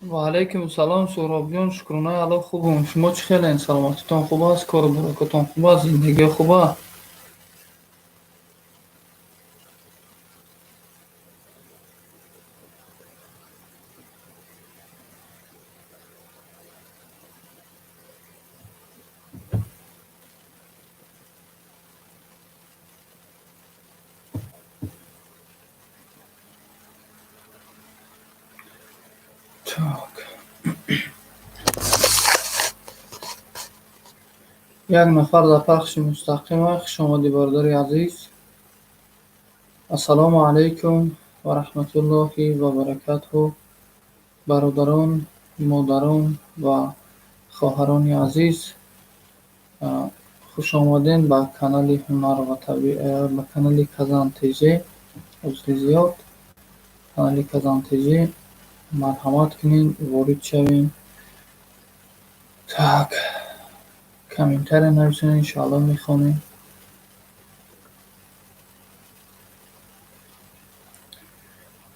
Ва алайкум салом, Суҳробҷон, шукронаи Аллоҳ, хубам. Шумо чӣ хелен? Саломатитон хуб аст, кору баракатон хуб аст, зиндагиҳо хуб аст? Так. Як нафар дар пахши мустақима. Хуш омадӣ, бародари азиз. Ассалому алайкум ва раҳматуллоҳи ва баракатуҳ. Бародарон, модарон ва хоҳарони азиз, хуш омадем ба канали Ҳунар ва ба канали Казан ТЖ. Узри зиёд. Канали Казан ТЖ. Марҳамат кунед, ворид шавем. Так. Комментария нависед, иншоалло мехонем.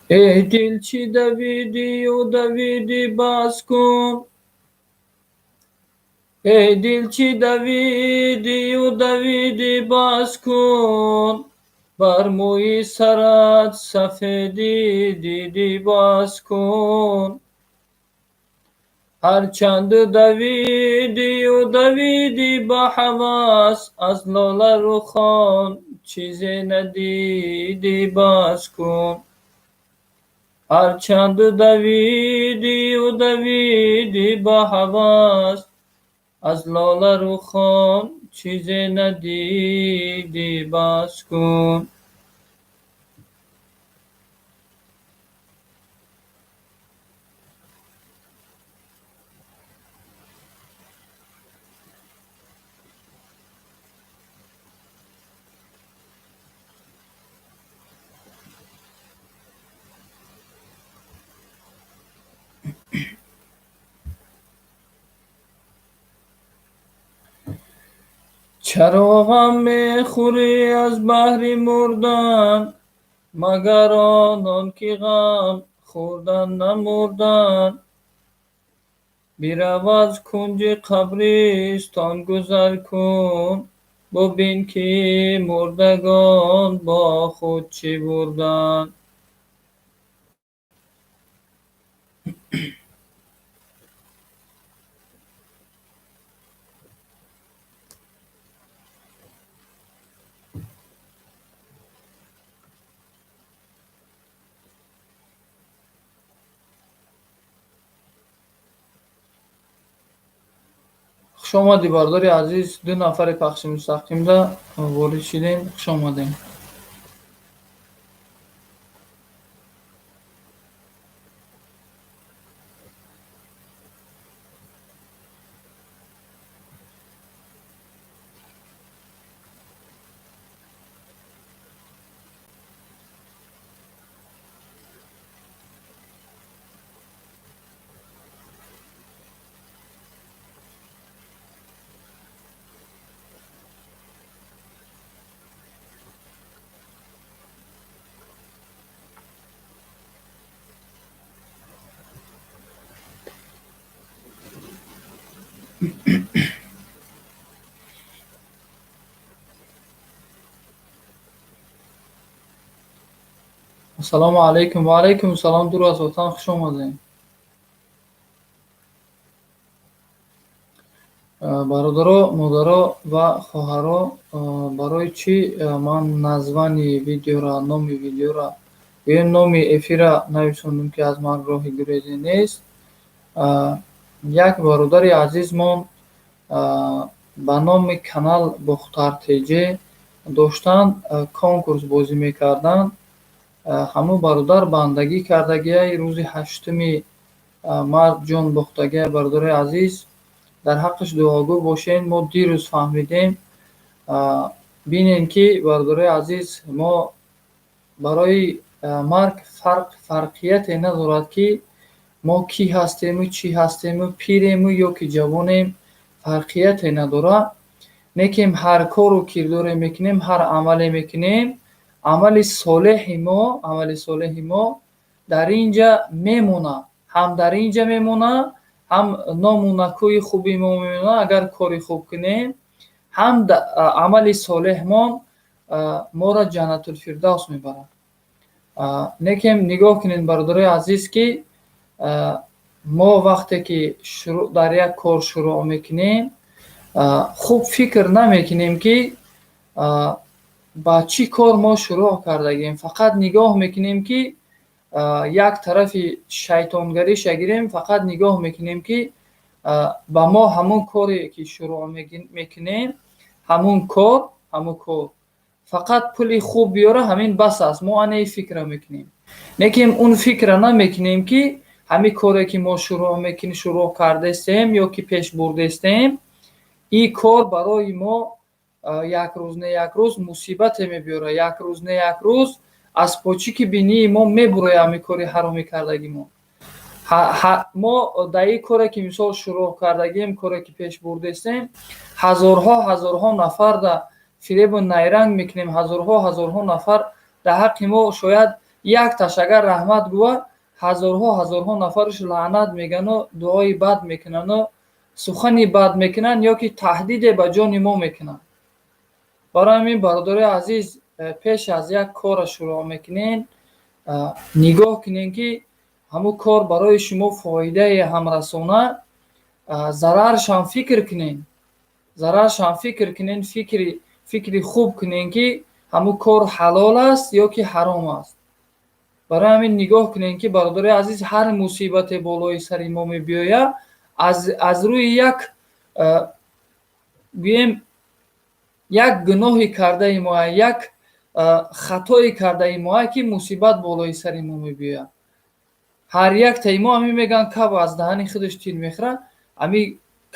Эй дил, чӣ давидию давидӣ, бас кун. Эй дил, чӣ давидию давидӣ, бас кун. Бар мӯи сарат сафедӣ дидӣ, бас кун. Ҳарчанд давидию давидӣ ба ҳавас, аз лоларухон чизе надидӣ, бас кун. Ҳарчанд давидию давидӣ ба ҳавас, аз лоларухон чизе надидӣ, бас кун. Чаро ғам мехӯрӣ аз баҳри мурдан, магар онон ки ғам хӯрдан намурдан? Бирав, аз кунҷи қабристон гузар кун, бубин, ки мурдагон бо худ чӣ бурданд. Хуш омадӣ, бародари азиз. Ду нафари пахши мустақимда ворид шидем, хуш омадем. Ассалому алайкум. Ва алайкум салом, дур аз ватан, хуш омадем. Бародаро, модаро ва хоҳаро, барои чӣ ман название видеора, номи видеора, гӯем, номи эфира нависондум, ки аз марг роҳи гурезе нест? Як бародари азизмон ба номи канал Бохтар ТЖ доштанд, конкурс бозӣ мекарданд. Ҳамун бародар бандагӣ кардагиай, рӯзи 8-уми март ҷон бохтагиай. Бародари азиз, дар ҳаққаш дуогӯ бошем. Мо дирӯз фаҳмидем. Бинем, ки, бародарои азиз, мо барои марг фарқияте надорад, ки мо кӣ ҳастему, чӣ ҳастему, пирему ё ки ҷавонем, фарқияте надорад. Лекин ҳар кору кирдоре мекунем, ҳар амале мекунем, амали солеҳи мо дар ин ҷа мемонад. Ҳам дар ин ҷа мемонад, ҳам ному накӯи хуби мо мемонад, агар кори хуб кунем, ҳам амали солеҳмон моро Ҷаннатулфирдавс мебарад. Лекин нигоҳ кунед, бародарои азиз, ки мо вақте ки дар як кор шурӯъ мекунем, хуб фикр намекунем, ки ба чӣ кор мо шурӯъ кардагем. Фақат нигоҳ мекунем, ки як тарафи шайтонгариша гирем, фақат нигоҳ мекунем, ки ба мо ҳамон коре ки шурӯъ мекунем, ҳамон кор фақат пули хуб биёра, ҳамин бас аст. Мо анаи фикра мекунем, лекин он фикра намекунем, ки ҳамин коре ки мо шурӯъ мекунем, шурӯъ кардаистем ё ки пеш бурдаистем, ин кор барои мо як рӯз не як рӯз мусибате мебиёрад, як рӯз не як рӯз аз почики бинии мо мебурояд ҳамин кори ҳаромӣ кардагимон. Мо дар ин коре ки мисол шурӯъ кардагием, коре ки пеш бурдаистем, ҳазорҳо ҳазорҳо нафар да фиребу найранг мекунем, ҳазорҳо ҳазорҳо нафар дар ҳаққи мо, шояд якташ агар раҳмат гӯяд, ҳазорҳо ҳазорҳо нафараш лаънат мегану дуои бад мекунану сухани бад мекунанд ё ки таҳдиде ба ҷони мо мекунанд. Барои ҳамин, бародарои азиз, пеш аз як корро шурӯъ мекунед, нигоҳ кунед, ки ҳамун кор барои шумо фоидае ҳам расонад, зараршам фикр кунед, зараршам фикр кунед, фикри хуб кунед, ки ҳамун кор ҳалол аст ё ки ҳаром аст. Барои ҳамин нигоҳ кунед, ки, бародарои азиз, ҳар мусибате болои сари мо мебиёяд, аз рӯи як, гӯем, як гуноҳи кардаи мо, як хатое кардаи мо, ки мусибат болои сари мо мебиёяд. Ҳар яктаи мо ҳамин мегӯянд, каб аз даҳани худаш тир мехӯрад, ҳамин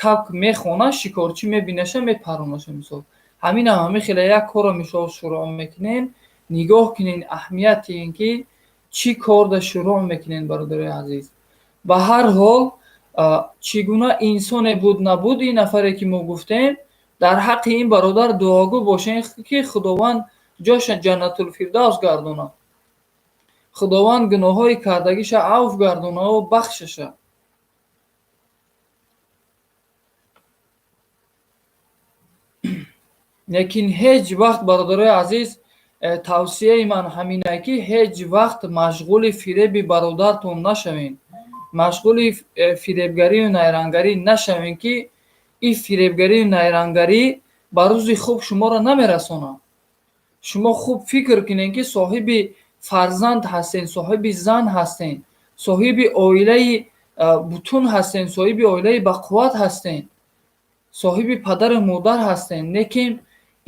каб мехонад, шикорчӣ мебинаша, мепаронаша. Мисол, ҳаминам ҳамин хеле як корро мисол шурӯъ мекунем, нигоҳ кунед, аҳамияти ин ки чӣ корда шурӯъ мекунед, бародарои азиз. Ба ҳар ҳол, чӣ гуна инсоне буд набуд, ин нафаре ки мо гуфтем, дар ҳаққи ин бародар дуогӯ бошем, ки Худованд ҷоша Ҷаннатулфирдавс гардонад, Худованд гуноҳҳои кардагиша авф гардонаву бахшаша. Лекин ҳеҷ вақт, бародарои азиз, тавсияи ман ҳамине, ки ҳеҷ вақт машғули фиреби бародартон нашавед, машғули фиребгарию найрангарӣ нашавед, ки ин фиребгарию найрангарӣ ба рӯзи хуб шуморо намерасонад. Шумо хуб фикр кунед, ки соҳиби фарзанд ҳастед, соҳиби зан ҳастед, соҳиби оилаи бутун ҳастед, соҳиби оилаи бақувват ҳастед, соҳиби падару модар ҳастед, лекин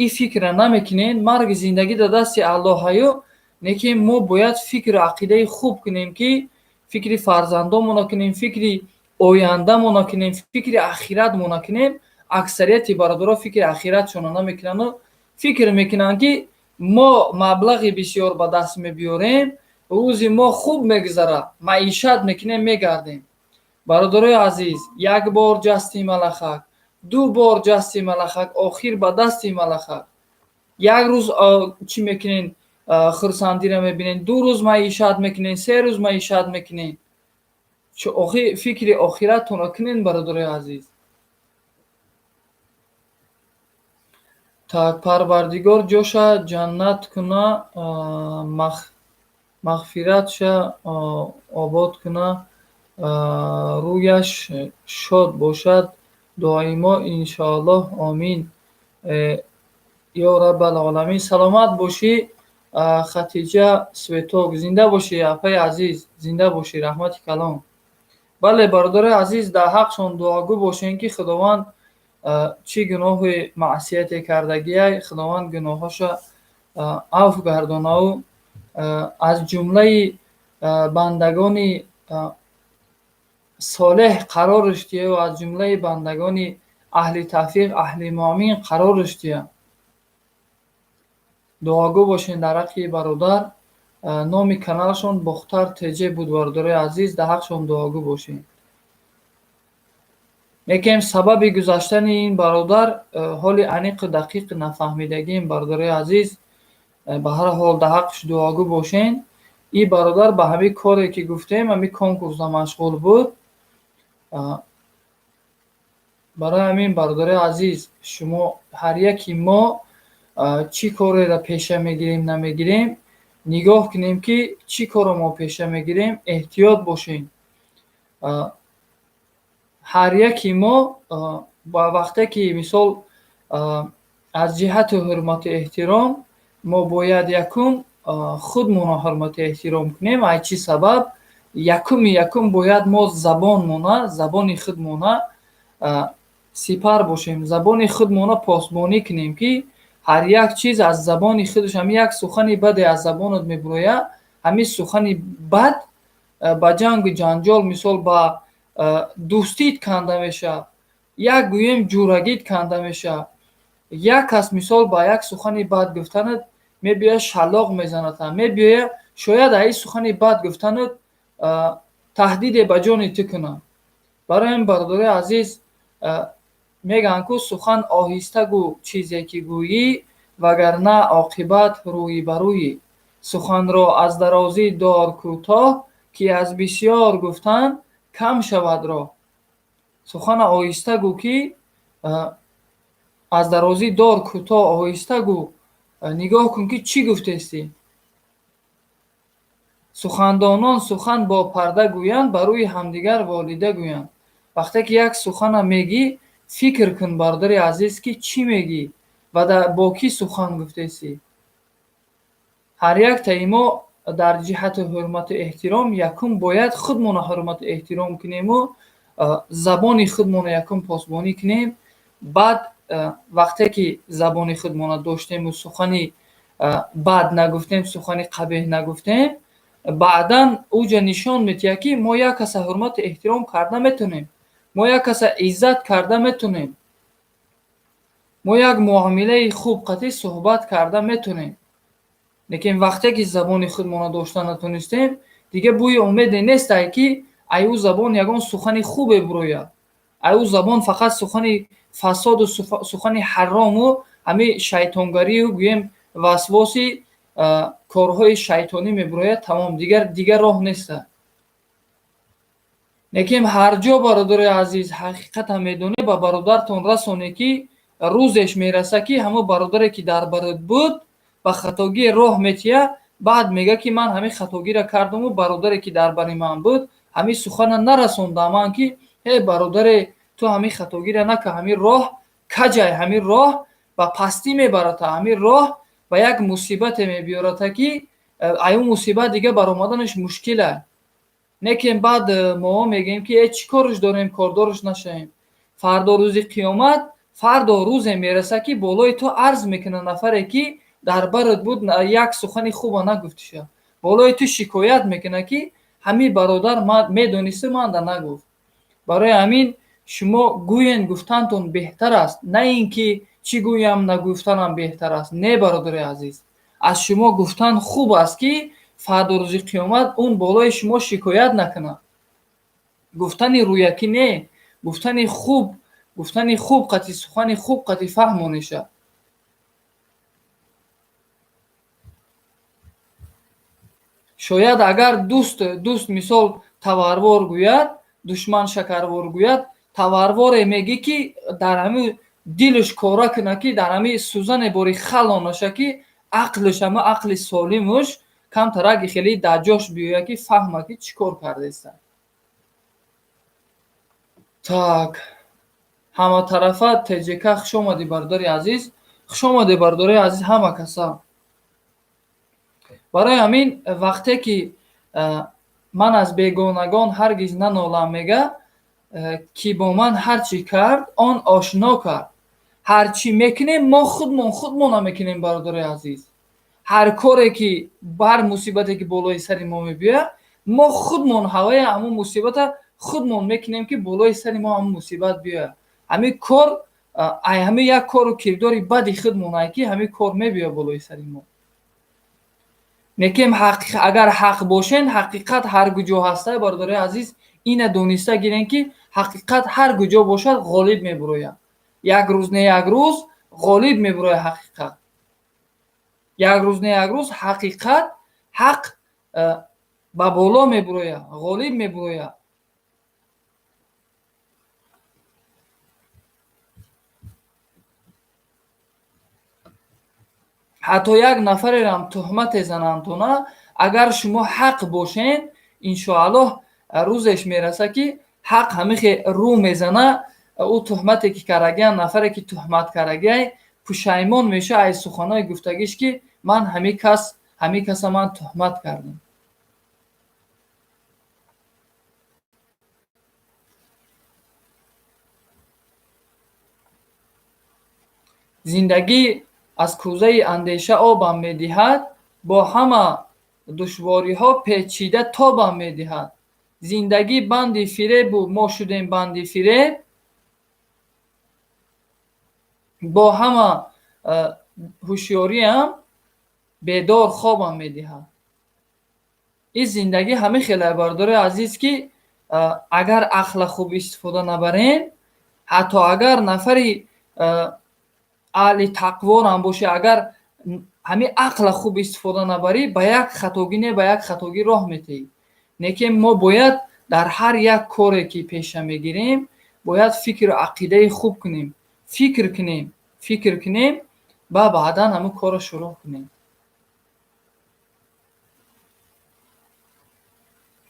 ин фикрра намекунед. Марги зиндагӣ дар дасти Аллоҳаю, лекин мо бояд фикру ақидаи хуб кунем, ки фикри фарзандонмонро кунем, фикри ояндамонро кунем, фикри ахиратмонро кунем. Аксарияти бародаро фикри ахиратшонро намекунану фикр мекунанд, ки мо маблағи бисёр ба даст мебиёрем, рӯзи мо хуб мегузарад, маишат мекунем, мегардем. Бародарои азиз, як бор ҷасти малахак, ду бор ҷасти малахак, охир ба дасти малахак. Як рӯз чӣ мекунед, хурсандиро мебинед, 2 рӯз маишат мекунед, 3 рӯз маишат мекунед. Фикри охиратонро кунед, бародарои азиз. Так, Парвардигор ҷоша ҷаннат куна, мағфиратша обод куна, рӯяш шод бошад доимо, иншоаллоҳ, омин, ё Раббалоламин. Саломат бошӣ, Хатиҷа Светок, зинда бошӣ, апаи азиз, зинда бошӣ, раҳмати калон. Бале, бародарои азиз, дар ҳаққшон дуогӯ бошем, ки Худованд чӣ гуноҳи маъсияте кардагиай, Худованд гуноҳҳоша авф гардонаву аз ҷумлаи бандагони солеҳ қарораш диҳаву аз ҷумлаи бандагони аҳли тавфиқ, аҳли муъмин қарораш диҳад. Дуогӯ бошем дар ҳаққи бародар. Номи каналашон Бохтар ТЖ буд, бародарои азиз, дар ҳаққшон дуогӯ бошем. Лекин сабаби гузаштани ин бародар ҳоли аниқу дақиқ нафаҳмидагием, бародарои азиз. Ба ҳар ҳол, дар ҳаққаш дуогӯ бошем. И бародар ба ҳамин коре ки гуфтем, ҳамин конкурсда машғул буд. Барои ҳамин, бародари азиз, шумо ҳар яки мо чӣ кореро пеша мегирем, намегирем, нигоҳ кунем, ки чӣ корро мо пеша мегирем, эҳтиёт бошем. Ҳар яки мо ба вақте ки, мисол, аз ҷиҳати ҳурмату эҳтиром мо бояд якум худмонро ҳурмату эҳтиром кунем. Ай чӣ сабаб? Якуми якум бояд мо забонмона, забони худмона сипар бошем, забони худмона посбонӣ кунем, ки ҳар як чиз аз забони худаш, ҳамин як сухани баде аз забонат мебурояд, ҳамин сухани бад ба ҷангу ҷанҷол, мисол, ба дӯстит канда мешавад, як гӯем, ҷурагит канда мешавад. Як кас, мисол, ба як сухани бад гуфтанат мебиёяд, шаллоқ мезанад, мебиёяд, шояд ай сухани бад гуфтанат таҳдиде ба ҷони ту кунад. Барои ҳамин, бародарои азиз, мегӯянд ку: сухан оҳиста гӯ, чизе ки гӯӣ, вагарна оқибат рӯи ба рӯӣ. Суханро аз дарозӣ дор кӯтоҳ, ки аз бисёр гуфтан кам шавад роҳ. Сухана оҳиста гӯ, ки аз дарозӣ дор кӯтоҳ, оҳиста гӯ, нигоҳ кун, ки чӣ гуфтестӣ. Сухандонон сухан бо парда гӯянд, ба рӯи ҳамдигар волида гӯянд. Вақте ки як сухана мегӣ, фикр кун, бародари азиз, ки чӣ мегӣ ва бо кӣ сухан гуфтестӣ. Ҳар яктаи мо дар ҷиҳати ҳурмату эҳтиром якум бояд худмонро ҳурмату эҳтиром кунему забони худмонро якум посбонӣ кунем. Баъд вақте ки забони худмонро доштему сухани бад нагуфтем, сухани қабеҳ нагуфтем, баъдан уҷа нишон медиҳад, ки мо як каса ҳурмату эҳтиром карда метавонем, мо як каса иззат карда метавонем, мо як муомилаи хуб қатъӣ суҳбат карда метавонем. Лекин вақте ки забони худмонро дошта натонистем, дигар бӯи умеде нестай, ки ай ӯ забон ягон сухани хубе бурояд. Ай ӯ забон фақат сухани фасоду сухани ҳарому ҳамин шайтонгарию, гӯем, васвоси корҳои шайтонӣ мебурояд, тамом, дигар роҳ неста. Лекин ҳар ҷо, бародарои азиз, ҳақиқата медонед, ба бародартон расонед, ки рӯзеш мераса, ки ҳамон бародаре ки дар барот буд, ба хатогие роҳ метиҳад, баъд мегӯяд, ки ман ҳамин хатогиро кардаму бародаре ки дар бари ман буд, ҳамин сухана нарасонда ман, ки ҳе, бародаре, ту ҳамин хатогиро накар, ҳамин роҳ каҷай, ҳамин роҳ ба пастӣ мебарата, ҳамин роҳ ба як мусибате мебиёрата, ки ай ӯ мусибат дига баромаданаш мушкила. Лекин баъд моҳо мегӯем, ки э, чӣ корш дорем, кордорш нашавем. Фардо рӯзи қиёмат, фардо рӯзе мераса, ки болои ту арз мекунад нафаре ки дар барат буд, як сухани хуба нагуфтиша, болои ту шикоят мекунад, ки ҳамин бародар медонисту манда нагуфт. Барои ҳамин шумо гӯен, гуфтантон беҳтар аст, на ин ки чӣ гӯям, нагуфтанам беҳтар аст. Не, бародари азиз, аз шумо гуфтан хуб аст, ки фардо рӯзи қиёмат он болои шумо шикоят накунад. Гуфтани рӯякӣ не, гуфтани хуб, гуфтани хуб қатъи, сухани хуб қатъи фаҳмониша. Шояд агар дӯст, мисол, таварвор гӯяд, душман шакарвор гӯяд. Таварворе мегӣ, ки дар ҳамин дилаш кора кунад, ки дар ҳамин сӯзане бори халонаша, ки ақлаш, ҳама ақли солимаш камтараки хеле дар ҷош биёяд, ки фаҳма, ки чӣ кор кардаеста. Так, ҳаматарафа ТЖК, хуш омадӣ, бародари азиз, хуш омадӣ, бародарои азиз, ҳама каса. Барои ҳамин, вақте ки ман аз бегонагон ҳаргиз нанолам, мега, ки бо ман ҳар чӣ кард, он ошно кард. Ҳар чӣ мекунем, мо худмон худмона мекунем, бародарои азиз. Ҳар коре ки, ҳар мусибате ки болои сари мо мебиёяд, мо худмон ҳаваи ҳамун мусибата худмон мекунем, ки болои сари мо ҳамун мусибат биёяд. Ҳамин кор ай ҳамин як кору кирдори бади худмонае, ки ҳамин кор мебиёяд болои сари мо. Лекин агар ҳақ бошен, ҳақиқат ҳар куҷо ҳаста, бародарои азиз, ина дониста гирен, ки ҳақиқат ҳар куҷо бошад, ғолиб мебурояд. Як рӯз не як рӯз ғолиб мебурояд ҳақиқат. Як рӯз не як рӯз ҳақиқат, ҳақ Ба боло мебурояд, ғолиб мебурояд. Ҳатто як нафарерам туҳмате занандтона, агар шумо ҳақ бошен, иншоаллоҳ рӯзеш мераса, ки ҳақ ҳамихе рӯ мезана. Ӯ туҳмате ки карагиян, нафаре ки туҳмат карагиай, пушаймон меша аз суханои гуфтагиш, ки ман ҳамин кас, ҳамин каса ман туҳмат кардам. Зиндагӣ аз кӯзаи андеша обам медиҳад, бо ҳама душвориҳо печида тобам медиҳад. Зиндагӣ банди фиребу мо шудем банди фиреб, бо ҳама ҳушёриам бедор хобам медиҳад. Ин зиндагӣ ҳамин хеле, бародарои азиз, ки агар ақла хуб истифода набарем, ҳатто агар нафари аҳли тақворам бошӣ, агар ҳамин ақла хуб истифода набарӣ, ба як хатогӣ не, ба як хатогӣ роҳ метаҳӣ. Лекин мо бояд дар ҳар як коре ки пеша мегирем, бояд фикру ақидаи хуб кунем, фикр кунем, фикр кунем ва баъдан ҳамин корро шурӯъ кунем.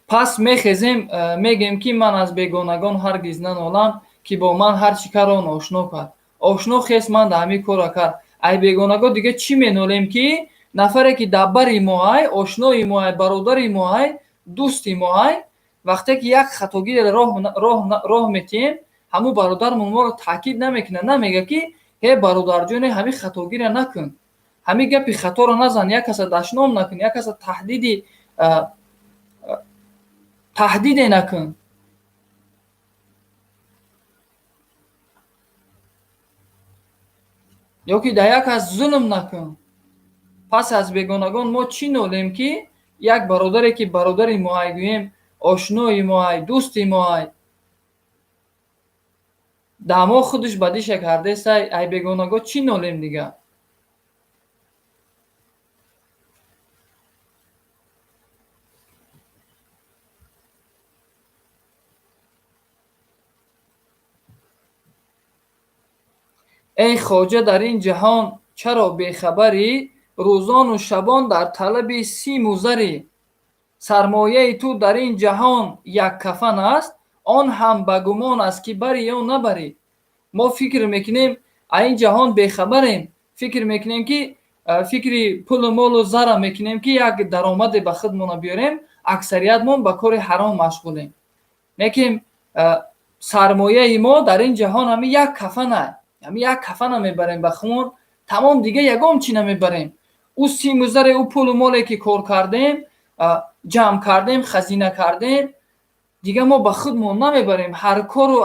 Пас мехезем, мегӯем, ки ман аз бегонагон ҳаргиз нанолам, ки бо ман ҳар чӣ кард, он ошно кард. Ошно хес ман дар ҳамин корро кард. Ай бегонагон дига чӣ менолем, ки нафаре ки дар бари мо ай, ошнои мо ай, бародари мо ай, дӯсти мо ай, вақте ки як хатогӣ роҳ метиҳем, ҳамун бародармон моро таъкид намекунад, намега, ки ҳе бародарҷоне, ҳамин хатогиро накун, ҳамин гапи хаторо назан, як каса дашном накун, як каса таҳдиде накун, ё ки дар як кас зулм накун. Пас аз бегонагон мо чӣ нолем, ки як бародаре ки бародари мо ай, гӯем, ошнои мо ай, дӯсти мо ай, дар мо худаш бадиша кардесай, ай бегонагон чӣ нолем дига? Эй хоҷа, дар ин ҷаҳон чаро бехабарӣ? Рӯзону шабон дар талаби симу зарӣ. Сармояи ту дар ин ҷаҳон як кафан аст, он ҳам ба гумон аст, ки барӣ ё набарӣ. Мо фикр мекунем, аз ин ҷаҳон бехабарем, фикр мекунем, ки фикри пулу молу зара мекунем, ки як даромаде ба худмона биёрем. Аксариятмон ба кори ҳаром машғулем. Лекин сармояи мо дар ин ҷаҳон ҳамин як кафана, ҳамин як кафана мебарем ба хумон, тамом, дига ягон чӣ намебарем. Ӯ симу заре, ӯ пулу моле ки кор кардем, ҷамъ кардем, хазина кардем, дига мо ба худмон намебарем. Ҳар кору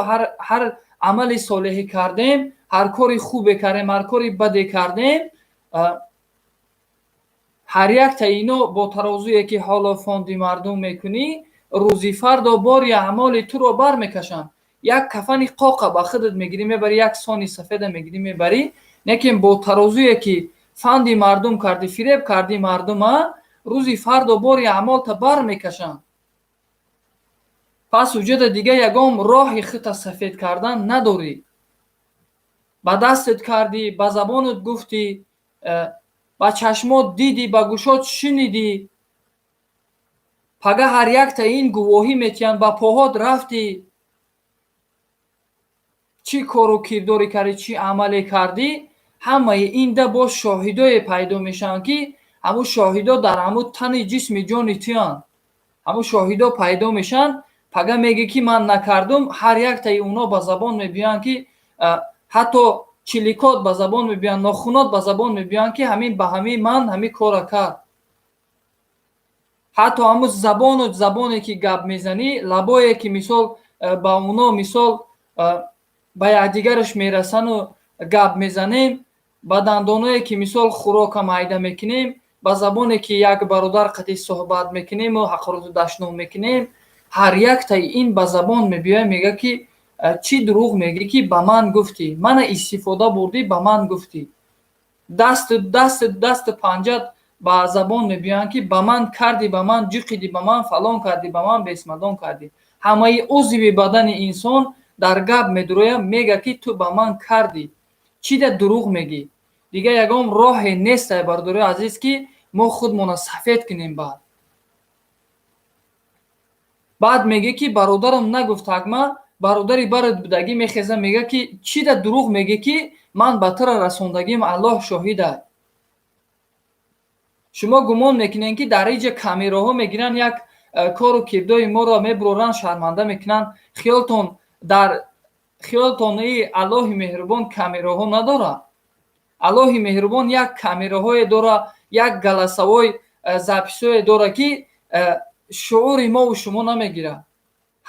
ҳар амали солеҳе кардем, ҳар кори хубе кардем, ҳар кори баде кардем, ҳар якта ино бо тарозуе ки ҳоло фонди мардум мекунӣ, рӯзи фардо бори аъмоли туро бармекашанд. Як кафани қоқа ба худат мегирӣ, мебарӣ, як сони сафеда мегирӣ, мебарӣ, лекин бо тарозуе ки фанди мардум кардӣ, фиреб кардӣ мардума, рӯзи фардо бори аъмолта бармекашанд. Пас уҷода дига ягон роҳи худта сафед кардан надорӣ. Ба дастат кардӣ, ба забонат гуфтӣ, ба чашмот дидӣ, ба гӯшот шунидӣ, пага ҳар якта ин гувоҳӣ метиҳанд. Ба поҳот рафтӣ, чӣ кору кирдоре кардӣ, чӣ амале кардӣ, ҳамаи инда боз шоҳидое пайдо мешаванд, ки ҳамун шоҳидо дар ҳамун тани ҷисми ҷони туянд. Ҳамун шоҳидо пайдо мешаванд. Пага мегӯӣ, ки ман накардум, ҳар яктаи уно ба забон мебиёянд, ки ҳатто чиликот ба забон мебиёянд, нохунот ба забон мебиёянд, ки ҳамин ба ҳамин ман ҳамин корро кард. Ҳатто ҳамун забону забоне ки гап мезанӣ, лабое ки мисол ба уно мисол ба якдигараш мерасану гап мезанем, ба дандоное ки мисол хӯрока майда мекунем, ба забоне ки як бародар қатъи суҳбат мекунему ҳақороту дашном мекунем, ҳар яктаи ин ба забон мебиёяд, мегӯяд, ки чӣ дурӯғ мегӯӣ, ки ба ман гуфтӣ, мана истифода бурдӣ, ба ман гуфтӣ. Дасту дасту дасту панҷат Ба забон мебиёянд, ки ба ман кардӣ, ба ман ҷиқидӣ, ба ман фалон кардӣ, ба ман бесмадон кардӣ. Ҳамаи узви бадани инсон дар гап медурояд, мега, ки ту ба ман кардӣ. Чӣ да дурӯғ мегӣ? Дигар ягон роҳе нест, ай бародарои азиз, ки мо худмонро сафед кунем. Баъд мегӯ, ки бародарам нагуфт, ҳакма бародари барат будагӣ мехеза, мега, ки чӣ да дурӯғ мегӯ, ки ман ба тура расондагим, Аллоҳ шоҳида. Шумо гумон мекунед, ки дар иҷа камераҳо мегиранд, як кору кирдори моро мебуроранд, шарманда мекунанд. Хиёлтон дар хиёлтон и Аллоҳи меҳрубон камераҳо надорад? Аллоҳи меҳрубон як камераҳое дора, як голосовой запись ое дора, ки шуури мову шумо намегирад.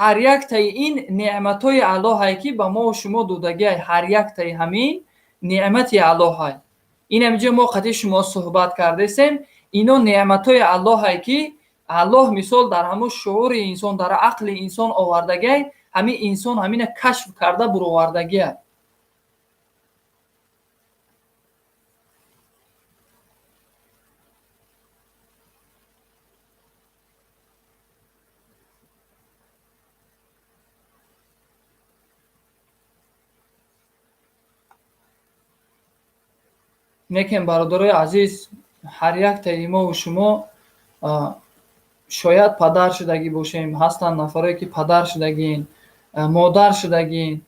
Ҳар яктаи ин неъматҳои Аллоҳае, ки ба мову шумо додагиай, ҳар яктаи ҳамин неъмати Аллоҳай. Ин ҳаминҷо мо қатъи шумо суҳбат кардесем, ино неъматҳои Аллоҳае, ки Аллоҳ мисол дар ҳамун шуури инсон, дар ақли инсон овардагиай, ҳамин инсон ҳамина кашф карда буровардагиай. Лекин, бародарои азиз, ҳар яктаи мову шумо шояд падар шудагӣ бошем. Ҳастанд нафарое, ки падар шудагиен, модар шудагиен.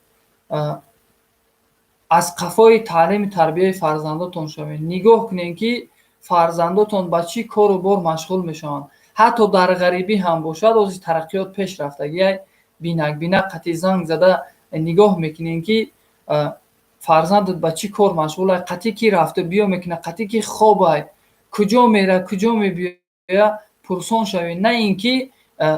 Аз қафои таълими тарбияи фарзандотон шавед, нигоҳ кунед, ки фарзандотон ба чӣ кору бор машғул мешаванд. Ҳатто дар ғарибӣ ҳам бошад, ози тараққиёт пеш рафтагиай, бинак бинак қатъи занг зада нигоҳ мекунем, ки фарзандат ба чӣ кор машғулай, қатъи ки рафта биё мекунад, қатъи ки хобай, куҷо мера, куҷо мебиёя, пурсон шавед. На ин ки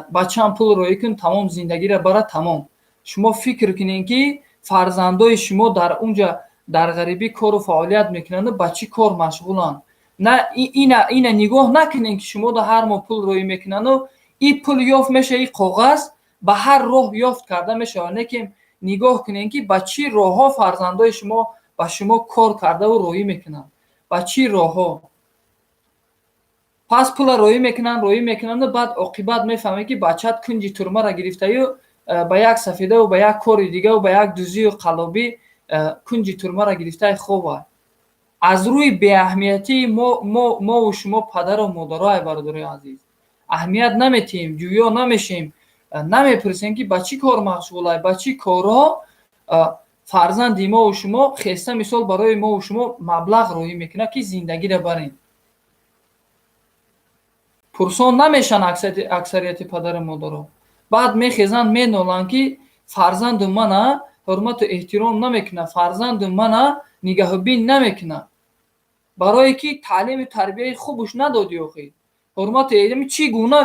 бачаам пул роӣ кун, тамом, зиндагиро бара, тамом. Шумо фикр кунед, ки фарзандои шумо дар унҷа дар ғарибӣ кору фаъолият мекунанду ба чӣ кор машғуланд. На ина нигоҳ накунед, ки шумо да ҳар моҳ пул роӣ мекунану и пул ёфт мешава, и коғаз ба ҳар роҳ ёфт карда мешавад. Лекин нигоҳ кунед, ки ба чӣ роҳҳо фарзандои шумо ба шумо кор кардаву роӣ мекунанд, ба чӣ роҳҳо. Пас пула роӣ мекунанд, роӣ мекунанду баъд оқибат мефаҳмед, ки бачаат кунҷи турмаро гирифтаю ба як сафедаву ба як кори дигаву ба як дузию қаллобӣ кунҷи турмаро гирифтаи хобай. Аз рӯи беаҳамиятии мову шумо, падару модаро, ай бародарои азиз, аҳамият наметиҳем, ҷӯё намешем, намепурсем, ки ба чӣ кор машғулай, ба чӣ корҳо фарзанди мову шумо хеста мисол барои мову шумо маблағ роҳӣ мекунад, ки зиндагиро барем. Пурсон намешаванд аксарияти падару модаро. Баъд мехезанд, меноланд, ки фарзанду мана ҳурмату эҳтиром намекунад, фарзанду мана нигаҳубин намекунад. Барое ки таълиму тарбияи хубуш надодӣ. Охӣ, ҳурмату эҳтиром чӣ гуна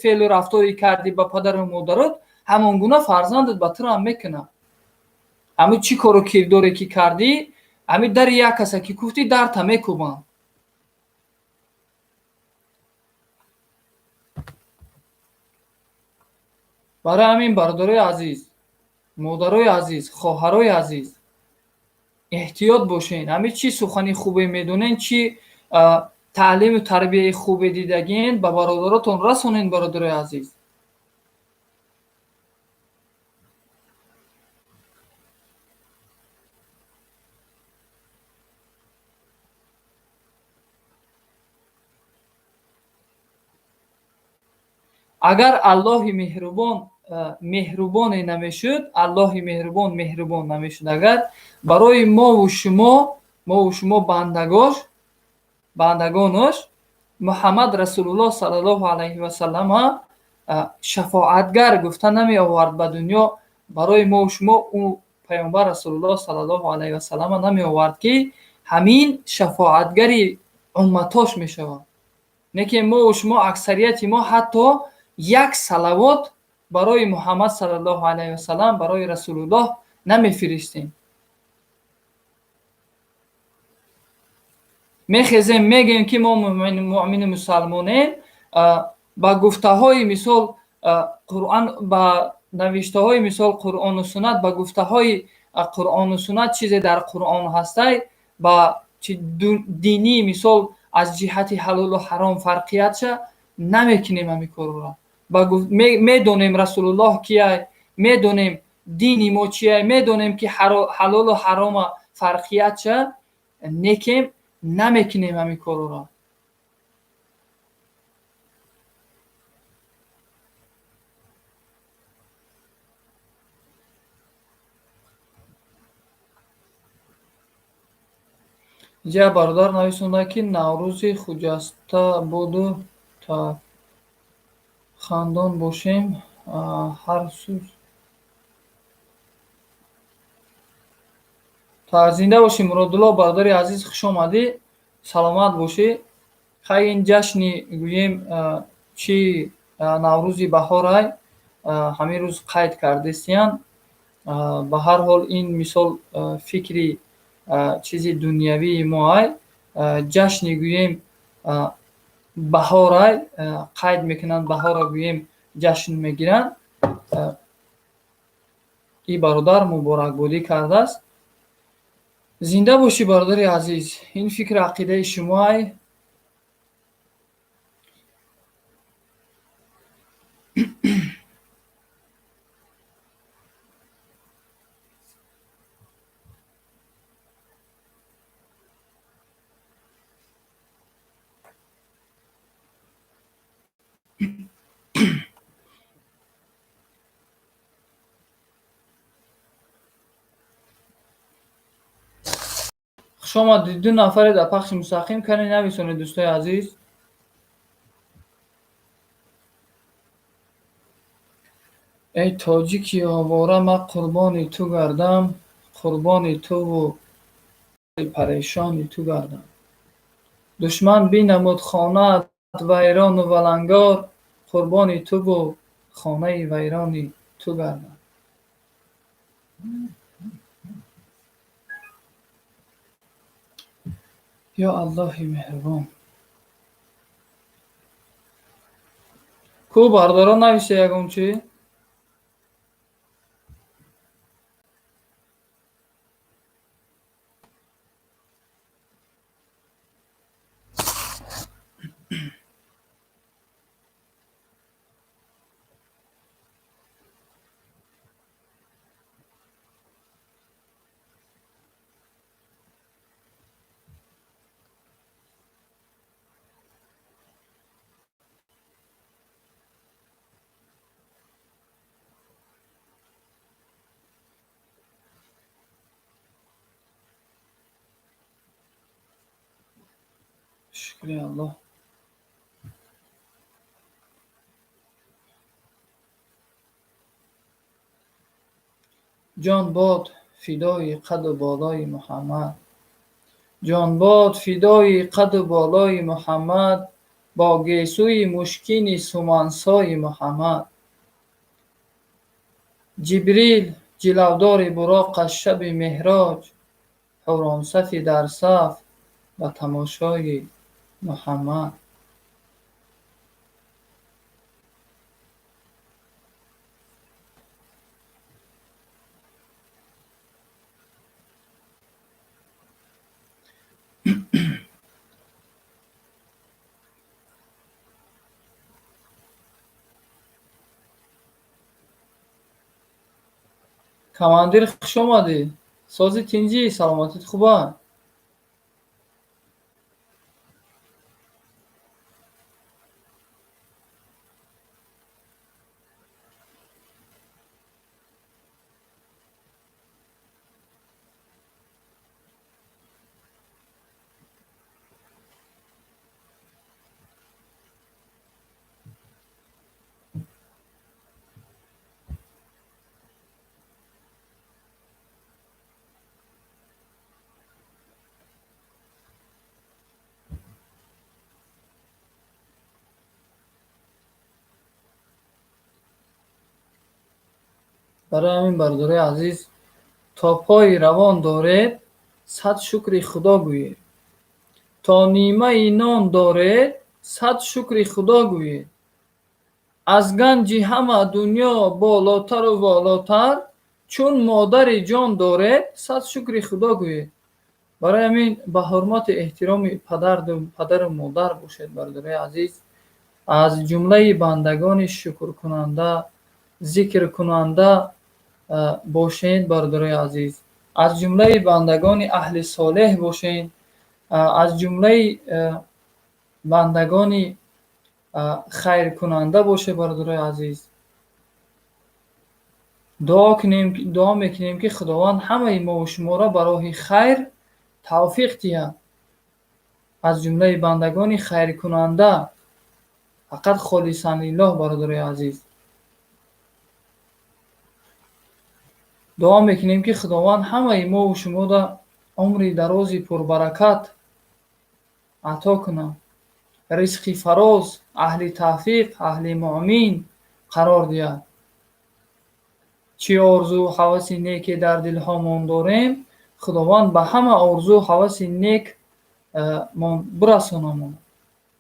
феълу рафторе кардӣ ба падару модарот, ҳамон гуна фарзандат ба туро ҳам мекунад. Ҳамин чӣ кору кирдоре ки кардӣ, ҳамин дари як каса ки куфтӣ, дарта мекӯбанд. Барои ҳамин, бародарои азиз, модарои азиз, хоҳарои азиз, эҳтиёт бошед. Ҳамин чӣ сухани хубе медонед, чӣ таълиму тарбияи хубе дидагиен, ба бародаротон расонед, бародарои азиз. Агар Аллоҳи меҳрубон меҳрубоне намешуд, Аллоҳи меҳрубон меҳрубон намешуд, агар барои мову шумо, мову шумо бандагош, бандагонош, Муҳаммад Расулуллоҳ саллаллоҳу алайҳи васаллама шафоатгар гуфта намеовард ба дунё. Барои мову шумо ӯ Паёмбар Расулуллоҳ саллаллоҳу алайҳи васаллама намеовард, ки ҳамин шафоатгари умматош мешавад. Лекин мову шумо, аксарияти мо ҳатто як салавот барои Муҳаммад саллаллоҳу алайҳи васаллам, барои Расулуллоҳ намефиристем. Мехезем, мегӯем, ки мо муъмини мусалмонем. Ба гуфтаҳои мисол Қуръон, ба навиштаҳои мисол Қуръону суннат, ба гуфтаҳои Қуръону суннат, чизе дар Қуръон ҳастай, ба динии мисол Аз ҷиҳати ҳалолу ҳаром фарқиятша намекунем ҳамин корро. Медонем Расулуллоҳ кияй, медонем дини мо чияй, медонем ки ҳалолу ҳарома фарқиятша некем, намекунем ҳамин корро. Инҷа бародар нависонда, ки Наврӯзи хуҷаста буду та хандон бошем ҳар сӯз. Та зинда бошӣ, Муродулло бародари азиз, хуш омадӣ, саломат бошӣ. Хай, ин ҷашни гӯем чи Наврӯзи баҳорай, ҳамин рӯз қайд кардестиян. Ба ҳар ҳол, ин мисол фикри чизи дунявии моай, ҷашни гӯем баҳорай, қайд мекунанд, баҳорро гӯем ҷашн мегиранд. Ин бародар муборакбодӣ кардааст. Зинда бошӣ, бародари азиз, ин фикри ақидаи шумоай. Хуш омадед, ду нафаре дар пахши мустақим, кане нависонед, дӯстои азиз. Эй тоҷики овора, ман қурбони ту гардам, қурбони туву парешони ту гардам. Душман бинамуд хонаат вайрону валангор, қурбони туву хонаи вайрони ту гардам. Ё Аллоҳи меҳрубон. Ку бародарон, нависе ягон чӣ? Шукри Аллоҳ. Ҷон бод фидои қаду болои Муҳаммад. Ҷон бод фидои қаду болои Муҳаммад, бо гесӯи мушкини сумансои Муҳаммад. Ҷибрил ҷилавдори буроқаш шаби меҳроҷ, ҳуронсафи дар саф ба тамошои Муҳаммад. Командир, хуш омадӣ. Сози, тинҷӣ, саломатит хуба? Барои ҳамин, бародарои азиз, то пои равон доред, сад шукри Худо гӯед. То нимаи нон доред, сад шукри Худо гӯед. Аз ганҷи ҳама дунё болотару волотар, чун модари ҷон доред, сад шукри Худо гӯед. Барои ҳамин ба ҳурмату эҳтироми падару модар бошед, бародарои азиз. Аз ҷумлаи бандагони шукркунанда, зикркунанда бошед, бародарои азиз. Аз ҷумлаи бандагони аҳли солеҳ бошед, аз ҷумлаи бандагони хайркунанда бошед, бародарои азиз. Дуо мекунем, ки Худованд ҳамаи мову шуморо ба роҳи хайр тавфиқ диҳад. Аз ҷумлаи бандагони хайркунанда, фақат холисан лиллоҳ, бародарои азиз. Дуо мекунем, ки Худованд ҳамаи мову шуморо умри дарози пурбаракат ато кунад, ризқи фароз, аҳли тавфиқ, аҳли муъмин қарор диҳад. Чӣ орзуу ҳаваси неке дар дилҳомон дорем, Худованд ба ҳама орзуу ҳаваси нек мон бирасонамон.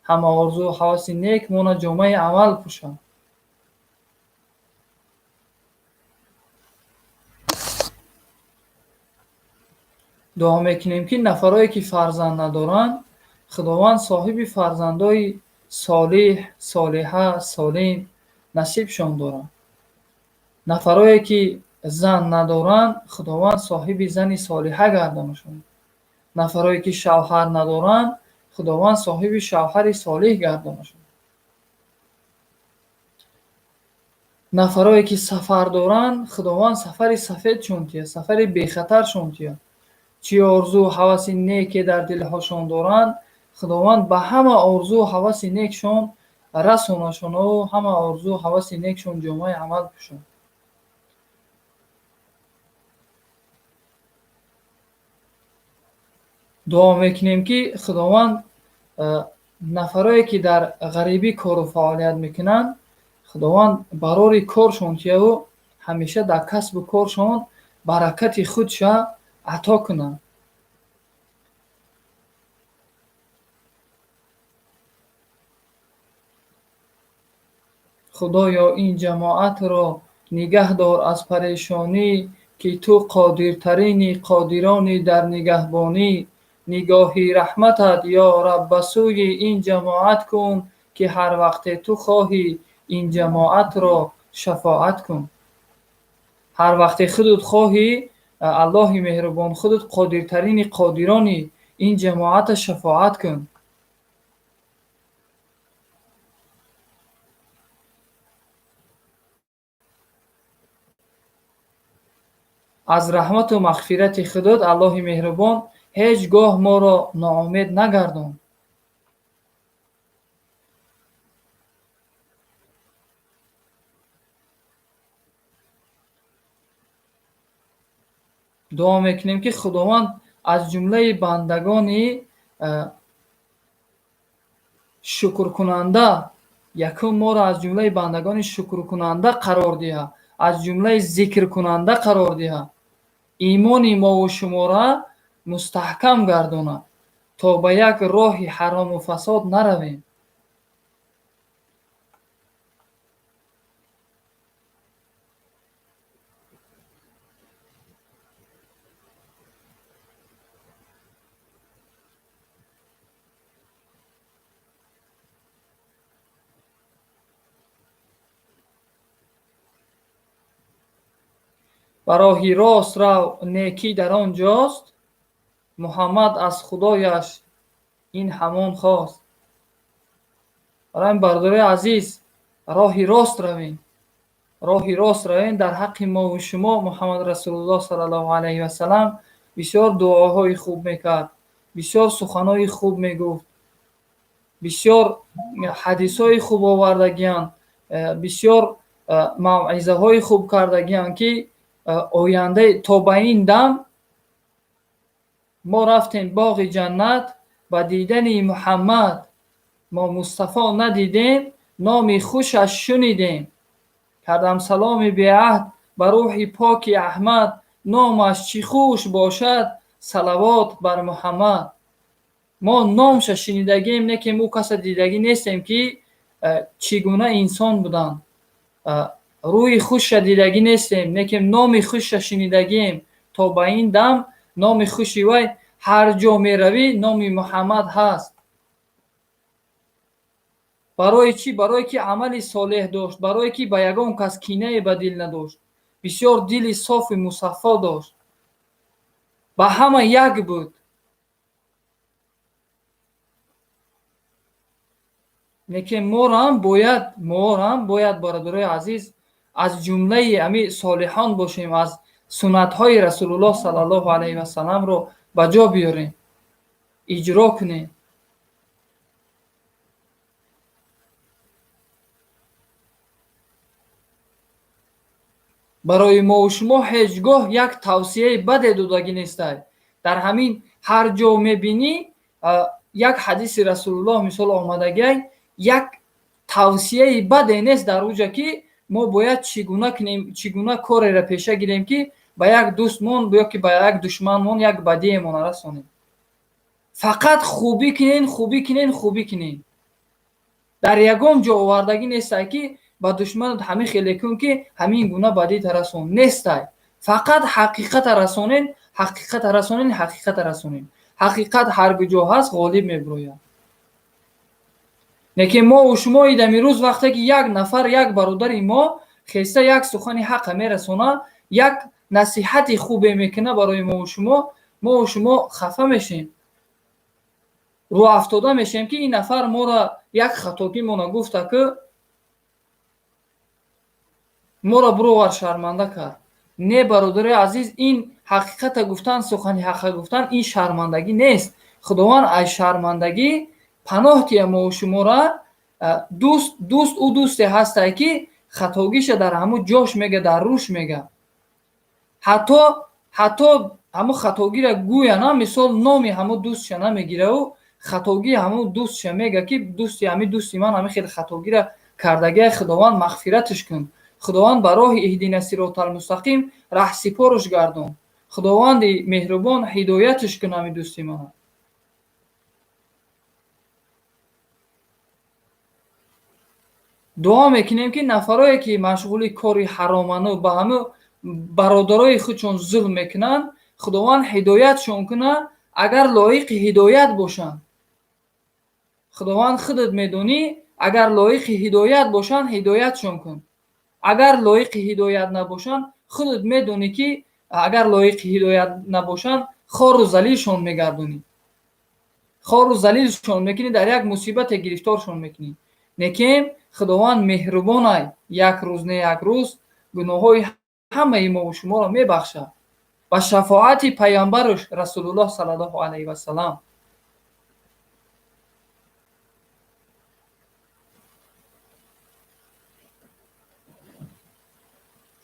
Ҳама орзуу ҳаваси нек мона ҷомаи амал пӯшад. Дуо мекунем, ки нафарое ки фарзанд надоранд, Худованд соҳиби фарзандои солиҳ, солиҳа, солим насибшон дорад. Нафарое ки зан надоранд, Худованд соҳиби зани солиҳа гардонашон. Нафарое ки шавҳар надоранд, Худованд соҳиби шавҳари солиҳ гардонашон. Нафарое ки сафар доранд, Худованд сафари сафедшон диҳад, сафари бехатаршон диҳад. Чӣ орзуу ҳаваси неке дар дилҳошон доранд, Худованд ба ҳама орзуу ҳаваси некшон расонашону ҳама орзуу ҳаваси некшон ҷомаи амал пӯшад. Дуо мекунем, ки Худованд нафарое ки дар ғарибӣ кору фаъолият мекунанд, Худованд барори коршон диҳаву ҳамеша дар касбу коршон баракати худша ато кунад. Худоё, ин ҷамоатро нигаҳ дор аз парешонӣ, ки ту қодиртарини қодирони дар нигаҳбонӣ. Нигоҳи раҳматат, ё Раб, ба сӯи ин ҷамоат кун, ки ҳар вақте ту хоҳӣ ин ҷамоатро шафоат кун. Ҳар вақте худут хоҳӣ, Аллоҳи меҳрубон, худут қодиртарини қодирони ин ҷамоата шафоат кун. Аз раҳмату мағфирати худут, Аллоҳи меҳрубон, ҳеҷ гоҳ моро ноумед нагардон. Дуо мекунем, ки Худованд аз ҷумлаи бандагони шукркунанда, якум моро аз ҷумлаи бандагони шукркунанда қарор диҳад, аз ҷумлаи зикркунанда қарор диҳад. Имони мову шуморо мустаҳкам гардонад, то ба як роҳи ҳарому фасод наравем. Ба роҳи рост рав, некӣ дар он ҷост. Муҳаммад аз Худояш ин ҳамон хост. Барои бародарои азиз, роҳи рост равем. Роҳи рост равем. Дар ҳаққи мову шумо Муҳаммад Расулуллоҳ саллаллоҳу алайҳи васаллам бисёр дуоҳои хуб мекард, бисёр суханҳои хуб мегуфт, бисёр ҳадисҳои хуб овардагианд, бисёр мавъизаҳои хуб кардагианд, ки оянда то ба ин дам мо рафтем боғи ҷаннат ба дидани Муҳаммад. Мо Мустафо надидем, номи хушаш шунидем. Кардам саломи беаҳд ба рӯҳи поки Аҳмад, номаш чӣ хуш бошад, салавот бар Муҳаммад. Мо номша шунидагием, не ки ӯ каса дидагӣ нестем, ки чӣ гуна инсон буданд. Рӯи хушша дидагӣ нестем, не ки номи хушша шунидагием. То ба ин дам номи хуши вай Ҳар ҷо меравӣ, номи Муҳаммад ҳаст. Барои чӣ? Барое ки амали солеҳ дошт, барое ки ба ягон кас кинае ба дил надошт, бисёр дили софи мусаффо дошт, ба ҳама як буд. Лекин морам бояд, бародарои азиз, аз ҷумлаи ҳами солиҳон бошем, аз суннатҳои Расулуллоҳ саллаллоҳу алайҳи васалламро ба ҷо биёрем, иҷро кунем. Барои мову шумо ҳеҷ гоҳ як тавсияи баде додагӣ нестай. Дар ҳамин ҳар ҷо мебинӣ, як ҳадиси Расулуллоҳ, мисол, омадагиай, як тавсияи баде нест дар уҷа, ки мо бояд чӣ гуна кунем, чӣ гуна кореро пеша гирем, ки ба як дӯстмон ё ки ба як душманмон як бадиемона расонем. Фақат хубӣ кунен, хубӣ кунен, хубӣ кунен. Дар ягон ҷо овардагӣ нестай, ки ба душманат ҳамин хеле кун, ки ҳамин гуна бадита расон. Нестай. Фақат ҳақиқата расонен, ҳақиқата расонен, ҳақиқата расонен. Ҳақиқат ҳар куҷо ҳаст, ғолиб мебирояд. Лекин мову шумо идами рӯз, вақте ки як нафар, як бародари мо хеста як сухани ҳақа мерасона, як насиҳати хубе мекуна барои мову шумо, мову шумо хафа мешем, рӯафтода мешем, ки ин нафар моро як хатогимона гуфта, ки моро буровар, шарманда кард. Не, бародари азиз, ин ҳақиқата гуфтан, сухани ҳақа гуфтан ин шармандагӣ нест. Худованд аз шармандагӣ паноҳ тия мову шуморо. Дӯст, дӯст ӯ дӯсте ҳастай, ки хатогиша дар ҳамун ҷош мега, дар рӯш мега. Ҳатто ҳамун хатогиро гӯяна, мисол, номи ҳамун дӯстша намегираву хатогии ҳамун дӯстша мега, ки дӯсти ҳамин дӯсти ман ҳамин хеле хатогиро кардагиа, Худованд мағфираташ кун, Худованд ба роҳи اهدنا الصراط المستقیم раҳсипораш гардон, Худованди меҳрубон ҳидояташ кун ҳамин дӯсти мана. Дуо мекунем, ки нафарое ки машғули кори ҳароману ба ҳамун бародарои худшон зулм мекунанд, Худованд ҳидоятшон кунад, агар лоиқи ҳидоят бошанд. Худованд, худат медонӣ, агар лоиқи ҳидоят бошанд, ҳидоятшон кун. Агар лоиқи ҳидоят набошанд, худат медонӣ, ки агар лоиқи ҳидоят набошанд, хору залилшон мегардонӣ, хору залилшон мекунӣ, дар як мусибате гирифторшон мекунӣ. Лекин Худованд меҳрубонай, як рӯз не як рӯз гуноҳҳои ҳамаи мову шуморо мебахшад ба шафоати пайғамбараш Расулуллоҳ саллаллоҳу алайҳи васалам.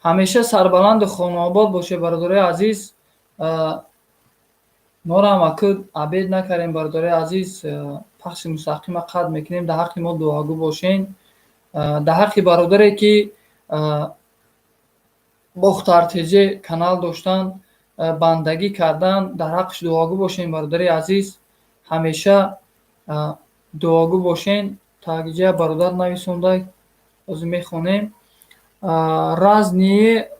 Ҳамеша сарбаланду хонаобод бошед, бародарои азиз. Моро аку обед накардем, бародарои азиз, пахши мустақима қатъ мекунем. Дар ҳаққи мо дуогӯ бошен, дар ҳаққи бародаре ки Бохтартеҷе канал доштанд, бандагӣ карданд, дар ҳаққаш дуогӯ бошен, бародари азиз. Ҳамеша дуогӯ бошен. Таҷа бародар нависонда, ҳозир мехонем. Разные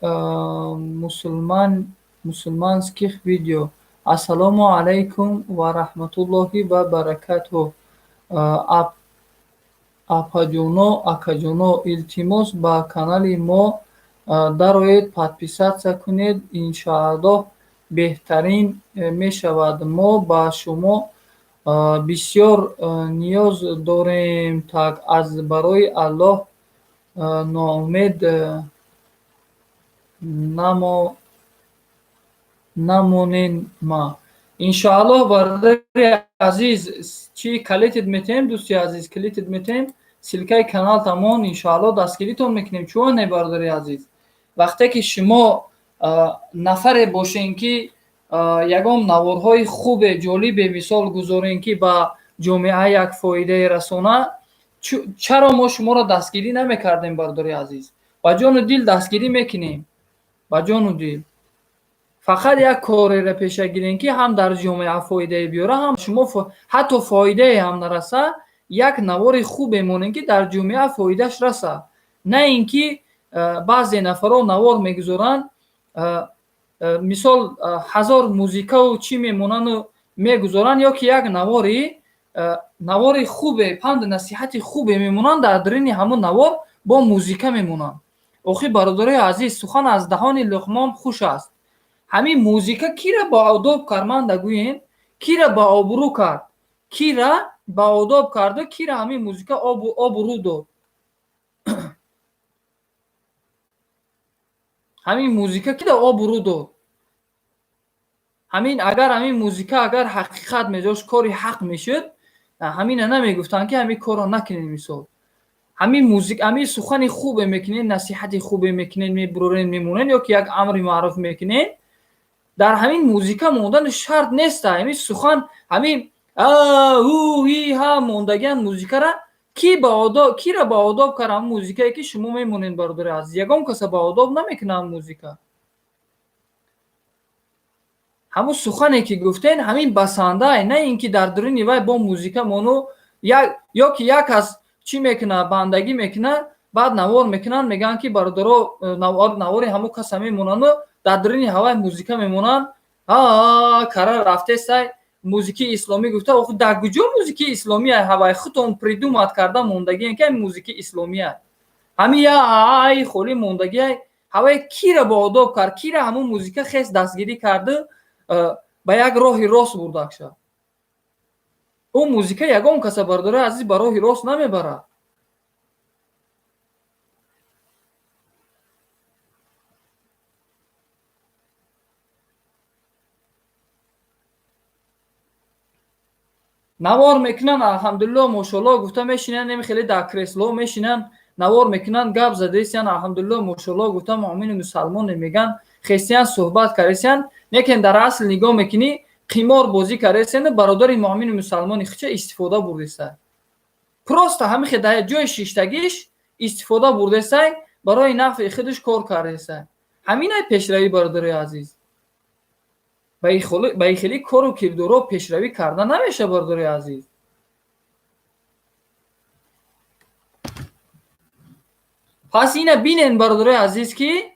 мусульманских видео. Ассалому алайкум ва раҳматуллоҳи ва баракатуҳ. Апаҷоно, акаҷоно, илтимос, ба канали мо дароед, подписаться кунед, иншааллоҳ беҳтарин мешавад. Мо ба шумо бисёр ниёз дорем. Так, аз барои Аллоҳ ноумед намонен ма. Иншоаллоҳ, бародари азиз, чӣ калитит метаҳем, дӯсти азиз, калитит метаҳем, ссылка и каналтамон, иншоаллоҳ дастгиритон мекунем. Чӯ не, бародари азиз, вақте ки шумо нафаре бошен, ки ягон наворҳои хубе, ҷолибе, мисол, гузорем, ки ба ҷомеа як фоидае расона, чаро мо шуморо дастгирӣ намекардем, бародари азиз? Ба ҷону дил дастгирӣ мекунем, ба ҷону дил. Фақат як кореро пеша гирем, ки ҳам дар ҷомеа фоидае биёра, ҳам шумо ҳатто фоидае ҳам нараса, як навори хубе монем, ки дар ҷомеа фоидааш раса. На ин ки баъзе нафарҳо навор мегузоранд, мисол, ҳазор музикаву чӣ мемонану Мегузоранд ё ки як навори хубе, панду насиҳати хубе мемонанд, дар дарини ҳамун навор бо музика мемонанд. Охи, бародарои азиз, сухан аз даҳони Луқмон хуш аст. Ҳамин музика кира ба одоб кард, манда гӯем, кира ба обрӯ кард, кира ба одоб карду кира ҳамин музика обрӯ дод? Ҳамин музика кира обрӯ дод? Ҳамин агар ҳамин музика агар ҳақиқат медошт, кори ҳақ мешуд, ҳамина намегуфтанд, ки ҳамин корро накунед. Мисол, ҳамин музик, ҳамин сухани хубе мекунед, насиҳати хубе мекунед, мебуроред, мемонед ё ки як амри маъруф мекунед, дар ҳамин музика мондан шарт неста. Ҳамин сухан, ҳамин у и ҳа мондагиан музикара ки ба одоб, кира ба одоб кард ҳамин музикае, ки шумо мемонед, бародари азиз? Ягон каса ба одоб намекунад ҳамин музика. Ҳамун сухане, ки гуфтен, ҳамин басанда, на ин ки дар дуруни вай бо музика мону ё ки як кас чӣ мекунад, бандагӣ мекунад, баъд навор мекунанд, мегӯянд, ки бародаро, навори ҳамун каса мемонану дар дуруни ҳавай музика мемонанд, кара рафтесай, музикии исломӣ гуфта. Охи, дар куҷо музикии исломия? Ҳавай худтон придумать карда мондагиен, ки ҳамин музикии исломия. Ҳамин яй холӣ мондагиай. Ҳавай кира ба одоб кард, кира ҳамун музика хес дастгирӣ карду ба як роҳи рост бурдакша? Ӯ музика ягон каса, бародарои азиз, ба роҳи рост намебарад. Навор мекунанд, алҳамдулилло, мошолло гуфта мешинанд, неми хеле дар кресло мешинанд, навор мекунанд, гап задесиян, алҳамдулилло, мошолло гуфта, муъмину мусалмоне меган, хестиян, суҳбат кардесиян. Лекин дар асл нигоҳ мекунӣ, қимор бозӣ кардесияну бародари муъмину мусалмони хича истифода бурдесай. Просто ҳамихе дар ҷои шиштагиш истифода бурдесай, барои нафъи худаш кор кардесай. Ҳаминай пешравӣ, бародарои азиз? Ба ин хели кору кирдорҳо пешравӣ карда намешавад, бародарои азиз. Пас ина бинен, бародарои азиз, ки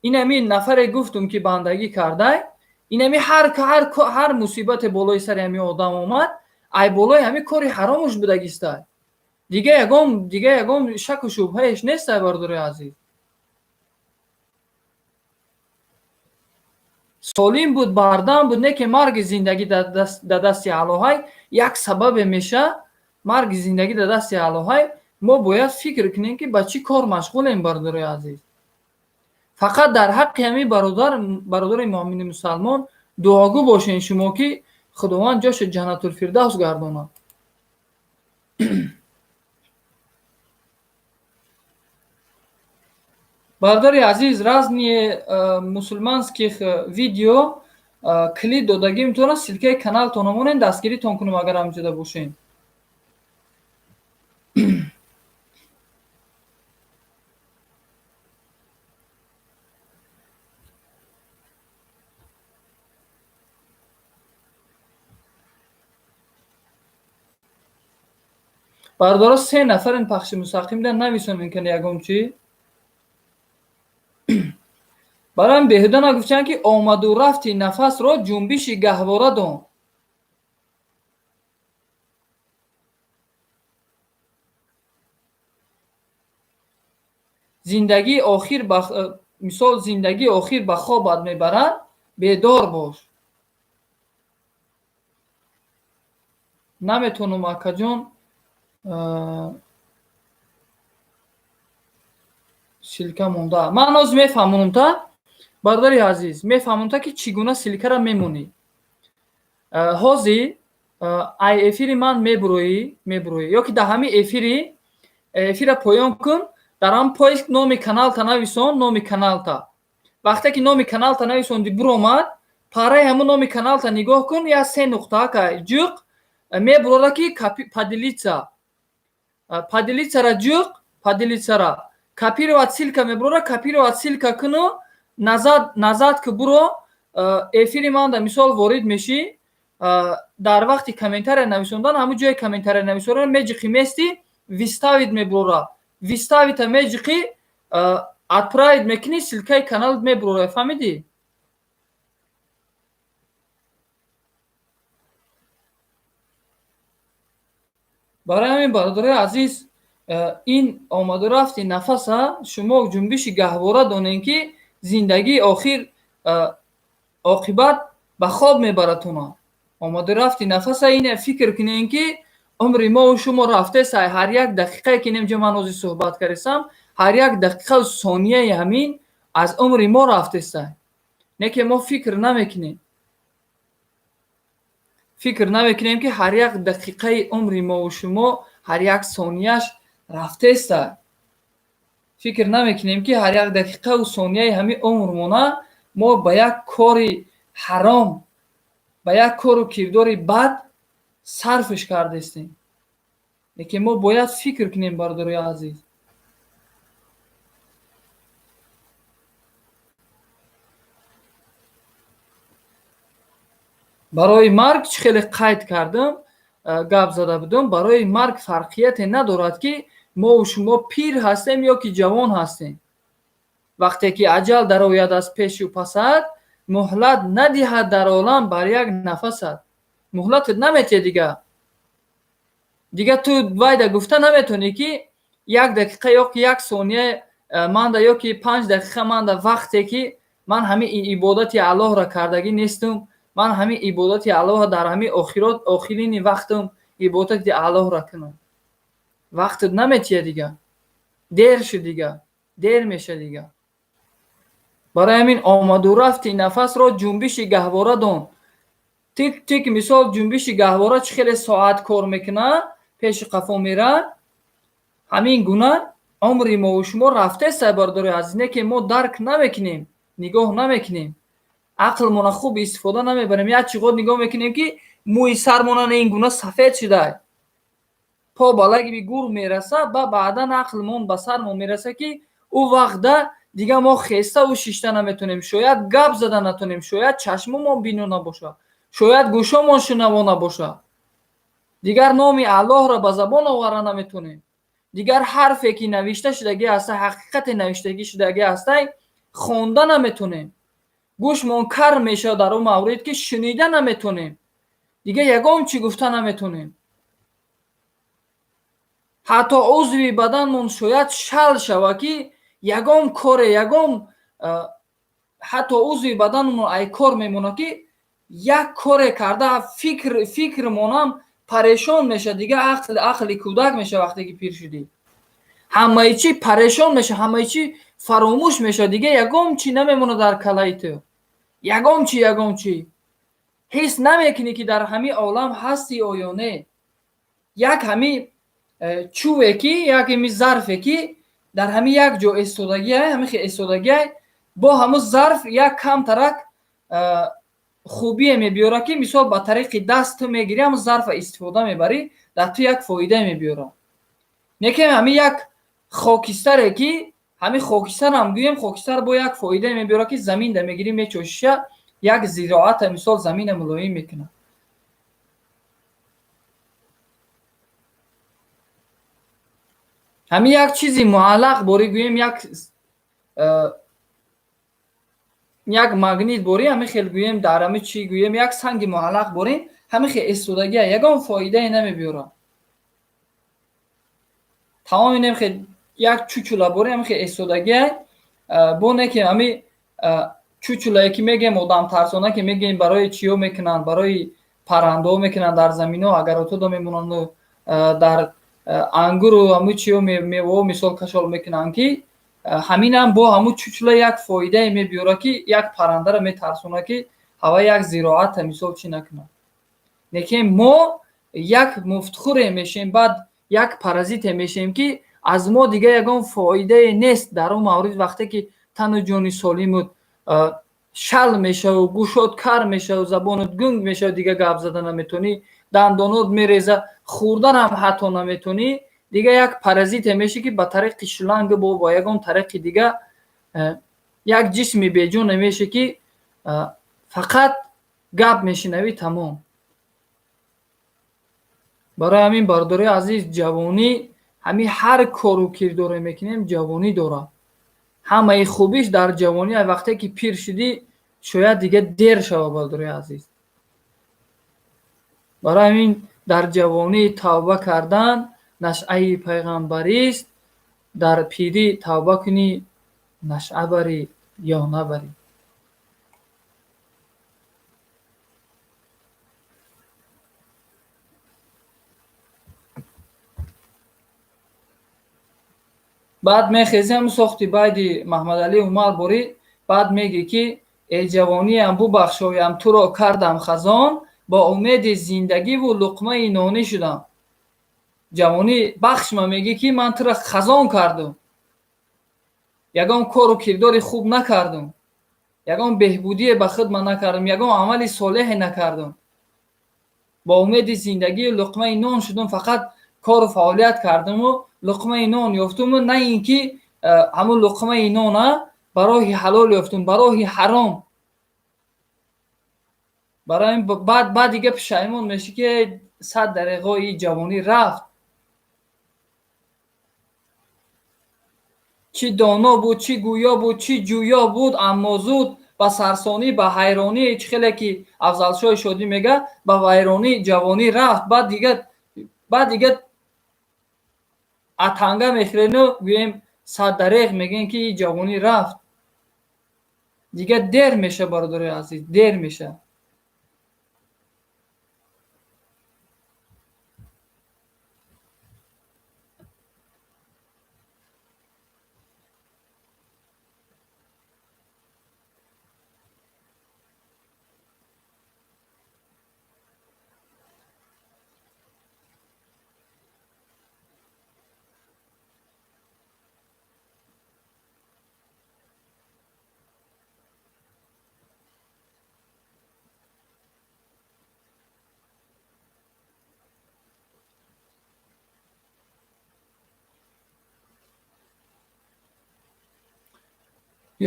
инами нафаре гуфтум, ки бандагӣ кардай, инами ҳар мусибате болои сари ҳамин одам омад, ай болои ҳамин кори ҳаромуш будагистай. Дига ягон шаку шубҳаеш нестай, бародарои азиз. Солим буд, бардам буд, не ки марги зиндагӣ дар дасти Аллоҳай, як сабабе меша. Марги зиндагӣ дар дасти Аллоҳай. Мо бояд фикр кунем, ки ба чӣ кор машғулем, бародарои азиз. Фақат дар ҳаққи ҳамин бародар, бародари муъмини мусалмон, дуогӯ бошен шумо, ки Худованд ҷоша Ҷаннатулфирдавс гардонад. Бародари азиз, разные мусульманских видео клип додагӣ метавонад, ссылка и каналтон монен, дастгиритон кунем, агар ҳамҷода бошем. Бародаро, се нафарин пахши мустақим да, нависонем ки ягон чӣ. Барои беҳуда нагуфтанд, ки омаду рафти нафасро ҷунбиши гаҳвора дон. Зиндагии охир ба мисол, зиндагии охир ба хобат мебарад, бедор бош. Наметавонам, акаҷон, ссылка монда. Ман ҳозир мефаҳмонам та, бародари азиз, мефаҳмонам та, ки чӣ гуна ссылка ра мемонӣ. Ҳозир ай эфири ман мебуроӣ ё ки дар ҳамин эфира поён кун, дар ҳамн поиск номи каналта нависон. Номи каналта вақте ки номи каналта нависонди, буромад, параи ҳамун номи каналта нигоҳ кун, я се нуқтаака ҷуқ, мебурода, ки поделиться, поделиться ра ҷуқ, поделиться ра копировать ссылка мебурора, копировать ссылка куну, назад ки буро, эфири манда мисол ворид мешӣ, дар вақти комментария нависондан ҳамун ҷои комментария нависондан меҷиқӣ, мести, вставить мебурора, вставить а меҷиқӣ, отправить мекунӣ, ссылка и каналат мебурора. Фаҳмидӣ? Барои ҳамин, бародарои азиз, ин омаду рафти нафаса шумо ҷунбиши гаҳвора донем, ки зиндагии охир оқибат ба хоб мебаратона. Омаду рафти нафаса ине фикр кунем, ки умри мову шумо рафтеса. Ҳар як дақиқае ки инҷо ман ҳозир суҳбат кардесам, ҳар як дақиқау сонияи ҳамин аз умри мо рафтеса. Не ки мо фикр намекунем, фикр намекунем, ки ҳар як дақиқаи умри мову шумо, ҳар як сонияш рафтеста. Фикр намекунем, ки ҳар як дақиқау сонияи ҳамин умрмона мо ба як кори ҳаром, ба як кору кирдори бад сарфш кардестем. Лекин мо бояд фикр кунем, бародарои азиз. Барои марг чӣ хеле қайд кардам, гап зада будам, барои марг фарқияте надорад, ки мову шумо пир ҳастем ё ки ҷавон ҳастем. Вақте ки аҷал дарояд аз пешу пасат, муҳлат надиҳад дар олам бар як нафасат. Муҳлатат наметиҳад дига. Дига ту вайда гуфта наметавонӣ, ки як дақиқа ё ки як сония манда ё ки 5 дақиқа манда, вақте ки ман ҳамин ибодати Аллоҳро кардагӣ нестум, ман ҳамин ибодати Аллоҳро дар ҳамин охирот, охирини вақтам ибодати Аллоҳро кунам. Вақтат наметиҳад дига, дер шуд дига, дер мешавад дига. Барои ҳамин омаду рафти нафасро ҷунбиши гаҳвора дон. Тик тик, мисол, ҷунбиши гаҳвора чӣ хеле соат кор мекунад, пеши қафо меравад, ҳамин гуна умри мову шумо рафтеста, бародарои азиз. Не ки мо дарк намекунем, нигоҳ намекунем, ақлмона хуб истифода намебарем. Як чиғот нигоҳ мекунем, ки мӯи сармона ин гуна сафед шуда, по ба лаги гур мераса, ба баъдан ақлмон ба сармон мераса, ки ӯ вақта дига мо хеставу шишта наметонем, шояд гап зада натонем, шояд чашмомон бино набошад, шояд гӯшомон шунаво набошад, дигар номи Аллоҳро ба забон овара наметонем, дигар ҳарфе ки навишта шудагӣ ҳаста, ҳақиқате навиштагӣ шудагӣ ҳастай, хонда наметонем, гӯшмон кар мешавад дар он маврид, ки шунида наметонем, дигар ягон чӣ гуфта наметонем. Ҳатто узви баданмон шояд шал шавад, ки ягон коре, ягон, ҳатто узви баданмон ай кор мемонад, ки як коре карда, фикрмонам парешон мешавад. Дигар ақл ақли кӯдак мешавад. Вақте ки пир шудӣ, ҳамаи чӣ парешон мешавад, ҳамаи чӣ фаромӯш мешавад, дигар ягон чӣ намемонад дар калаи ту, ягон чӣ, ягон чӣ ҳис намекунӣ, ки дар ҳамин олам ҳастӣ оё не. Як ҳамин чӯве ки, як ҳами зарфе ки дар ҳамин як ҷо истодагиай, ҳамин хел истодагиай, бо ҳамун зарф як камтарак хубие мебиёрад, ки мисол ба тариқи даст ту мегирӣ, ҳамун зарфа истифода мебарӣ, дар ту як фоидае мебиёрад. Лекин ҳамин як хокистаре ки, ҳамин хокистарам гӯем, хокистар бо як фоидае мебиёрад, ки заминда мегирӣ, мечошиша, як зироата, мисол, замина мулоим мекунад. Ҳамин як чизи муаллақ борӣ, гӯем, як магнит борӣ, ҳамин хел гӯем, дар ҳамин чӣ гӯем, як санги муаллақ борем, ҳамин хел истодагия, ягон фоидае намебиёрад. Тамоми нем хел як чучула борӣ, ҳамин хел истодагия, бо не ки ҳамин чучулае ки мегӯем, одамтарсона ки мегӯем, барои чиё мекунанд, барои паррандаҳо мекунанд, дар заминҳо агаротудо мемонанду дар ангуру ҳамун чиё, меваҳо, мисол, кашол мекунанд, ки ҳаминам бо ҳамун чучула як фоидае мебиёрад, ки як паррандаро метарсонад, ки ҳава як зироата, мисол, чӣ накунад. Лекин мо як муфтхӯре мешем, баъд як паразите мешем, ки аз мо дигар ягон фоидае нест. Дар он маврид, вақте ки тану ҷони солимут шал мешаву гӯшот кар мешаву забонат гунг мешавад, дигар гап зада наметонӣ, дандонот мереза, хӯрданам ҳатто наметонӣ, дигар як паразите мешӣ, ки ба тариқи шланг бо ба ягон тариқи дига як ҷисми беҷоне мешӣ, ки фақат гап мешунавӣ, тамом. Барои ҳамин, бародарои азиз, ҷавонӣ, ҳамин ҳар кору кирдоре мекунем, ҷавонӣ дорад. Ҳамаи хубиш дар ҷавонӣ. Вақте ки пир шудӣ, шояд дигар дер шавад, бародарои азиз. Барои ҳамин Дар ҷавонӣ тавба кардан нашъаи пайғамбарист, дар пирӣ тавба кунӣ, нашъа барӣ ё набарӣ. Баъд мехезӣ ҳамун сохти байди Маҳмадалӣ Умар борӣ, баъд мегӣ ки э ҷавониям, бубахшоям, туро кардам хазон, бо умеди зиндагиву луқмаи нонӣ шудам. Ҷавонӣ бахшма, мегӣ ки ман туро хазон кардум, ягон кору кирдори хуб накардум, ягон беҳбудие ба худ ман накардум, ягон амали солеҳе накардум, бо умеди зиндагию луқмаи нон шудум, фақат кору фаъолият кардуму луқмаи нон ёфтуму, на ин ки ҳамун луқмаи нона ба роҳи ҳалол ёфтум, ба роҳи ҳаром. Барои ин баъд дига пушаймон мешӣ ки 100 дареғои ҷавонӣ рафт. Чӣ доно буд, чӣ гӯё буд, чӣ ҷӯё буд, аммо зуд ба сарсонӣ, ба ҳайронӣ, чӣ хеле ки Афзалшоҳи Шодӣ мега, ба вайронӣ ҷавонӣ рафт. Баъд дига атанга мехӯрену гӯем 100 дареғ мегӯем ки ҷавонӣ рафт. Дига дер меша, бародарои азиз, дер меша.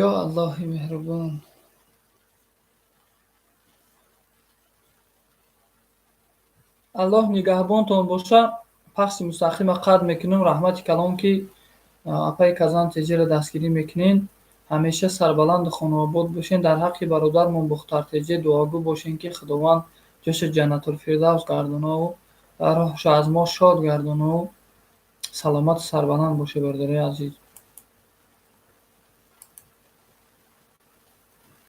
Ё Аллоҳи меҳрубон. Аллоҳ нигаҳбонтон боша. Пахши мустақима қатъ мекунам. Раҳмати калом, ки апаи Казан Теҷиро дастгирӣ мекунен. Ҳамеша сарбаланду хонаобод бошен. Дар ҳаққи бародармон Бухтар Теҷи дуогӯ бошен, ки Худованд ҷоша Ҷаннатулфирдавс гардонаву рӯҳшо аз мо шод гардонаву саломату сарбаланд боше, бародарои азиз.